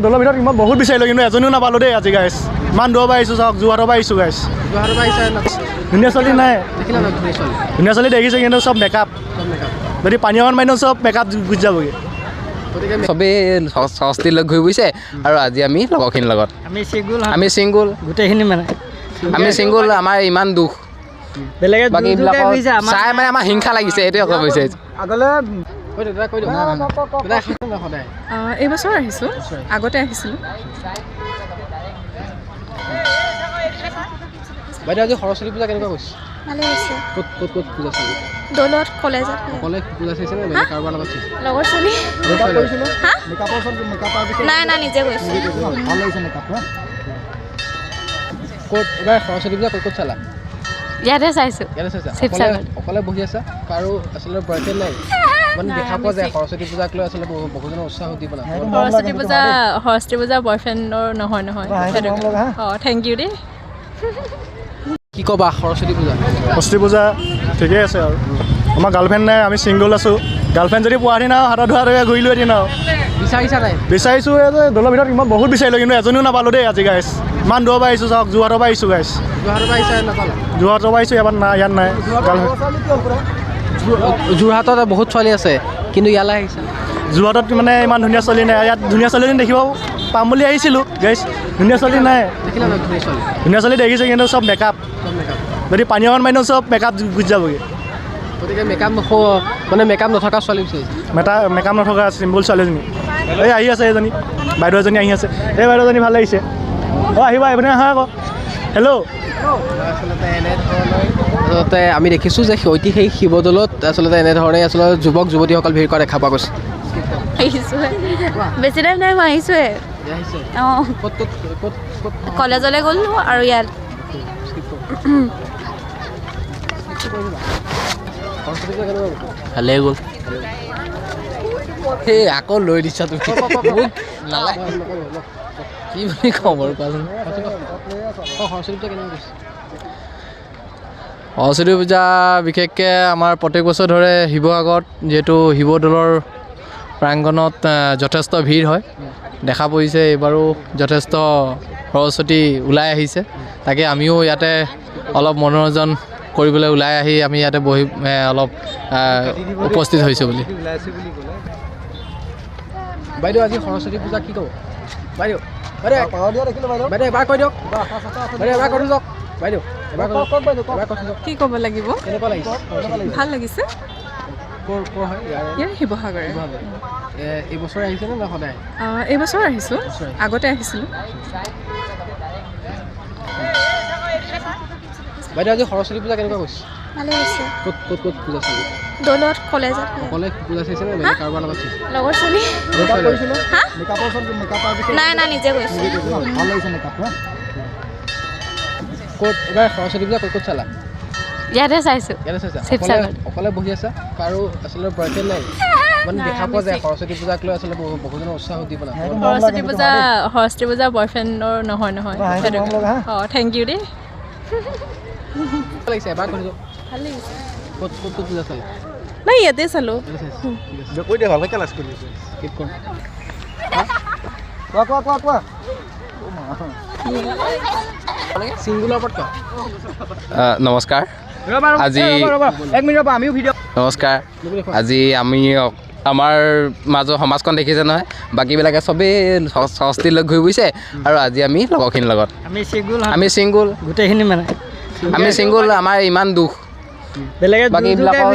দলৰ ভিতৰত ইমান বহুত বিচাৰিলোঁ, কিন্তু এজনীও নাপালোঁ দেই আজি গাইছ। ইমান দূৰৰ পৰা আহিছোঁ, চাওক, যোৰহাটৰ পৰা আহিছোঁ গাইছ। যোৰহাটৰ পৰা আহিছা? ধুনীয়া ছোৱালী নাই। দেখিলা ন ধুনীয়া ছোৱালী? ধুনীয়া ছোৱালী দেখিছে, কিন্তু চব মেকআপ। চব মেকআপ। যদি পানী অকণ মাৰি দিওঁ, চব মেকআপ গুচি যাবগৈ। গতিকে চবেই সৰস্বতীৰ লগ ঘূৰি ফুৰিছে আৰু আজি আমি লগৰখিনিৰ লগত। আমি চিংগুল। আমি চিংগুল। গোটেইখিনি মানে। আমি চিংগুল, আমাৰ ইমান দুখ। বেলেগে বাকীবিলাকক চাই মানে আমাৰ হিংসা লাগিছে, এইটোৱে ক'ব বিচাৰিছোঁ। আগলৈ কৈ দিয়ক দাদা, কৈ দিয়ক দাদা। আহিছে ন সদায়? এইবছৰ আহিছোঁ, আগতে আহিছিলোঁ। বাইদেউ, আজি সৰস্বতী পূজা কেনেকুৱা গৈছে? ভালে হৈছে। ক'ত ক'ত ক'ত পূজা চালি? দৌলত কলেজত। অকলে পূজা চাইছে নে বেলেগ কাৰোবাৰ লগত চাইছে? লগৰ ছোৱালী। হা, নাই নাই, নিজে গৈছোঁ। ভাল লাগিছে মেকআপটো। ক'ত এইবাৰ সৰস্বতী পূজা ক'ত ক'ত চালা? ইয়াতে চাইছোঁ। ইয়াতে চাইছা? অকলে? শিৱসাগৰত। অকলে বহি আছা, কাৰো আচলতে বয়ফ্ৰেণ্ড নাই মানে? দেখা পোৱা যায় সৰস্বতী পূজাক লৈ আচলতে বহুজনৰ উৎসাহ উদ্দীপনা। সৰস্বতী পূজা, সৰস্বতী পূজা বয়ফ্ৰেণ্ডৰ নহয় নহয়, সেইটো। অঁ, thank U দেই। কি ক'বা সৰস্বতী পূজা? সৰস্বতী পূজা ঠিকেই আছে আৰু আমাৰ গাৰ্লফ্ৰেণ্ড নাই, আমি ছিংগল আছোঁ। গাৰ্লফ্ৰেণ্ড যদি পোৱা দিন আৰু হাতত ধৰা ধৰি ঘূৰিলোঁ এদিন আৰু। বিচাৰিছা নাই? বিচাৰিছোঁ, এই যে দলৰ ভিতৰত ইমান বহুত বিচাৰিলোঁ, কিন্তু এজনীও নাপালোঁ দেই আজি গাইছ। ইমান দূৰৰ পৰা আহিছোঁ, চাওক, যোৰহাটৰ পৰা আহিছোঁ গাইছ। যোৰহাটৰ পৰা আহিছা, নাপালা? যোৰহাটৰ পৰা আহিছোঁ, ইয়াত নাই, ইয়াত নাই গাৰ্লফ্ৰেণ্ড। যোৰহাটত বহুত ছোৱালী আছে, কিন্তু ইয়ালৈ আহিছা? যোৰহাটত মানে ইমান ধুনীয়া ছোৱালী নাই, ইয়াত ধুনীয়া ছোৱালীজনী দেখিব পাম বুলি আহিছিলোঁ গাইছ। ধুনীয়া ছোৱালী নাই। দেখিলা ন ধুনীয়া ছোৱালী? ধুনীয়া ছোৱালী দেখিছে, কিন্তু চব মেকআপ। চব মেকআপ। যদি পানী অকণ মাৰি দিওঁ, চব মেকআপ গুচি যাবগৈ। গতিকে মেকআপ নোখো মানে মেকআপ নথকা ছোৱালী বিচাৰিছে? মেকআপ নথকা চিম্পুল ছোৱালীজনী। এই আহি আছে, এজনী বাইদেউ এজনী আহি আছে। এই বাইদেউজনী ভাল লাগিছে। অঁ, আহিবা, এইপিনে আহা আকৌ। হেল্ল'। আচলতে এনেধৰণৰ আচলতে আমি দেখিছোঁ যে ঐতিহাসিক শিৱদৌলত আচলতে এনেধৰণে আচলতে যুৱক যুৱতীসকল ভিৰ কৰা দেখা পোৱা গৈছে। আহিছোঁহে, বেছি টাইম নাই, মই আহিছোঁহে। আহিছে? অঁ। ক'ত ক'ত ক'ত ক'ত? কলেজলৈ গ'লোঁ আৰু ইয়াত। সৰস্বতী পূজা কেনেকুৱা গ'ল? ভালেই গ'ল। সেই আকৌ লৈ দিছা তুমি মোক, নালাগে। কি বুলি ক'ম বাৰু, কোৱাচোন? অঁ, সৰস্বতী পূজা কেনেকুৱা গৈছে? সৰস্বতী পূজা বিশেষকৈ আমাৰ প্ৰত্যেক বছৰ ধৰে শিৱসাগৰত যিহেতু শিৱদৌলৰ প্ৰাংগণত যথেষ্ট ভিৰ হয় দেখা পৰিছে। এইবাৰো যথেষ্ট সৰস্বতী ওলাই আহিছে। তাকে আমিও ইয়াতে অলপ মনোৰঞ্জন কৰিবলৈ ওলাই আহি আমি ইয়াতে বহি অলপ উপস্থিত হৈছোঁ বুলি। বাইদেউ, আজি সৰস্বতী পূজা কি ক'ব বাইদেউ? বাইদেউ, বাইদেউ, এবাৰ কৈ দিয়ক বাইদেউ, এবাৰ কৈ দিয়ক বাইদেউ, এবাৰ কৈ দিয়ক, এবাৰ কৈ দিয়ক। কি ক'ব লাগিব? কেনেকুৱা লাগিছে? ভাল লাগিছে। ক'ৰ ক'ৰ হয় ইয়াৰে? ইয়াৰ শিৱসাগৰে। শিৱসাগৰ। এইবছৰ আহিছে নে সদায়? এইবছৰ আহিছোঁ, আগতে আহিছিলোঁ। বাইদেউ, আজি সৰস্বতী পূজা কেনেকুৱা গৈছে? ভালে হৈছে। ক'ত ক'ত ক'ত পূজা চালি? দৌলত কলেজত। অকলে পূজা চাইছে নে বেলেগ কাৰোবাৰ লগত চাইছে? লগৰ ছোৱালী। হা, নাই নাই, নিজে গৈছোঁ। ভাল লাগিছে মেকআপটো। ক'ত এইবাৰ সৰস্বতী পূজা ক'ত ক'ত চালা? ইয়াতে চাইছোঁ। ইয়াতে চাইছা? অকলে? শিৱসাগৰত। অকলে বহি আছা, কাৰো আচলতে বয়ফ্ৰেণ্ড নাই মানে? দেখা পোৱা যায় সৰস্বতী পূজাক লৈ আচলতে বহুজনৰ উৎসাহ উদ্দীপনা। সৰস্বতী পূজা, সৰস্বতী পূজা বয়ফ্ৰেণ্ডৰ নহয় নহয়, সেইটো। অঁ, thank U দেই। লাগিছে, এবাৰ কৈ দিয়ক। ভাল লাগিছে। ক'ত ক'ত ক'ত পূজা চালা? নাই, ইয়াতে চালোঁ। ইয়াতে চাইছা, ঠিক আছে। কৈ দিয়া, ভালকৈ ক্লাছ কৰি। স্কিপ কৰ। কোৱা কোৱা কোৱা কোৱা। চিংগুলৰ ওপৰত কোৱা। নমস্কাৰ, আজি এক মিনিট ৰ'বা, আমিও ভিডিঅ' নমস্কাৰ। আজি আমি আমাৰ মাজৰ সমাজখন দেখিছে নহয়, বাকীবিলাকে চবেই সৰস্বতীৰ লগ ঘূৰি ফুৰিছে আৰু আজি আমি লগৰখিনিৰ লগত। আমি চিংগুল। আমি চিংগুল। গোটেইখিনি মানে। আমি চিংগুল, আমাৰ ইমান দুখ। বেলেগে বাকীবিলাকক